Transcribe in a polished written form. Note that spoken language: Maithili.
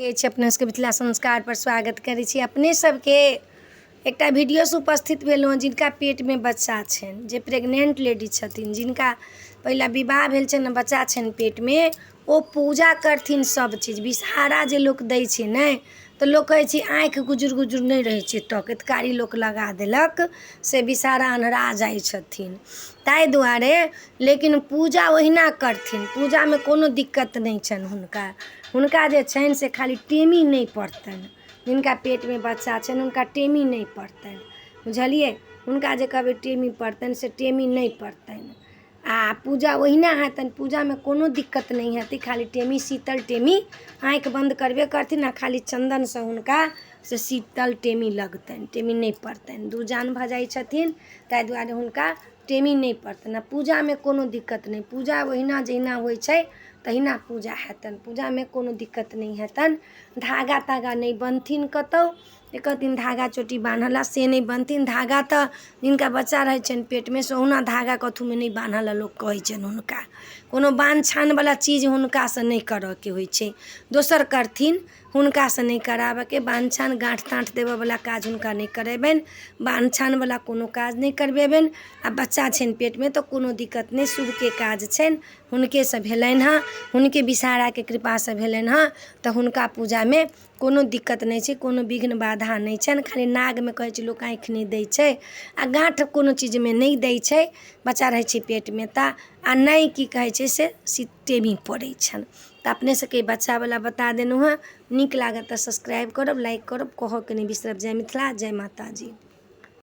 अछि अपने सबके मिथिला संस्कार पर स्वागत करै छी। अपने सबके एकटा वीडियोसँ उपस्थित भेलहुँ हँ। जिनका पेटमे बच्चा छनि, जे प्रेग्नेंट लेडीज छथिन, जिनका पहिला विवाह भेल छनि, बच्चा छनि पेटमे, ओ पूजा करथिन सब चीज। विषहारा जे लोक दै छै ने, तऽ लोक कहै छै आँखि गुजुर गुजुर नहि रहै छै, तकैत कारी लोक लगा देलक से विषहारा अन्हरा जाइ छथिन, ताहि दुआरे। लेकिन पूजा ओहिना करथिन, पूजामे कोनो दिक्कत नहि छनि हुनका। हुनका जे छनि से खाली टेमी नहि पड़तनि। जिनका पेटमे बच्चा छनि, हुनका टेमी नहि पड़तनि, बुझलियै? हुनका जे कहबै टेमी पड़तनि, से टेमी नहि पड़तनि आ पूजा ओहिना हेतनि। पूजामे कोनो दिक्कत नहि हेतै। खाली टेमी, शीतल टेमी, आँखि बन्द करबे करथिन आ खाली चन्दनसँ हुनका से शीतल टेमी लगतनि, टेमी नहि पड़तनि। दू जान भऽ जाइ छथिन, ताहि दुआरे हुनका टेमी नहि पड़तनि आ पूजामे कोनो दिक्कत नहि। पूजा ओहिना जहिना होइ छै तहिना पूजा हेतनि, पूजामे कोनो दिक्कत नहि हेतनि। धागा तागा नहि बन्हथिन कतहु। जे कहथिन धागा चोटी बान्हला, से नहि बन्हथिन धागा। तऽ जिनका बच्चा रहै छनि पेटमे, से ओहुना धागा कथूमे नहि बान्हऽ लए लोक कहै छनि हुनका। कोनो बान्ह छानवला चीज हुनकासँ नहि करऽके होइ छै, दोसर करथिन, हुनकासँ नहि कराबऽके। बान्ह छान, गाँठ ताँठ देबऽवला काज हुनका नहि करेबनि, बान्ह छानवला कोनो काज नहि करबेबनि। आ बच्चा छनि पेटमे तऽ कोनो दिक्कत नहि, शुभके काज छनि, हुनकेसँ भेलनि हँ, हुनके विषहाराके कृपासँ भेलनि हँ, तऽ हुनका पूजामे कोनो दिक्कत नहि छै, कोनो विघ्न बाधा नहि छनि। खाली नागमे कहै छै लोक आँखि नहि दै छै आ गाँठ कोनो चीजमे नहि दै छै बच्चा रहै छै पेटमे तऽ, आ नहि की कहै छै से टेमी पड़ै छनि। तऽ अपने सबके बच्चावला बता देलहुँ हँ। नीक लागत तऽ सब्सक्राइब करब, लाइक करब, कहऽके नहि बिसरब। जय मिथिला, जय माताजी।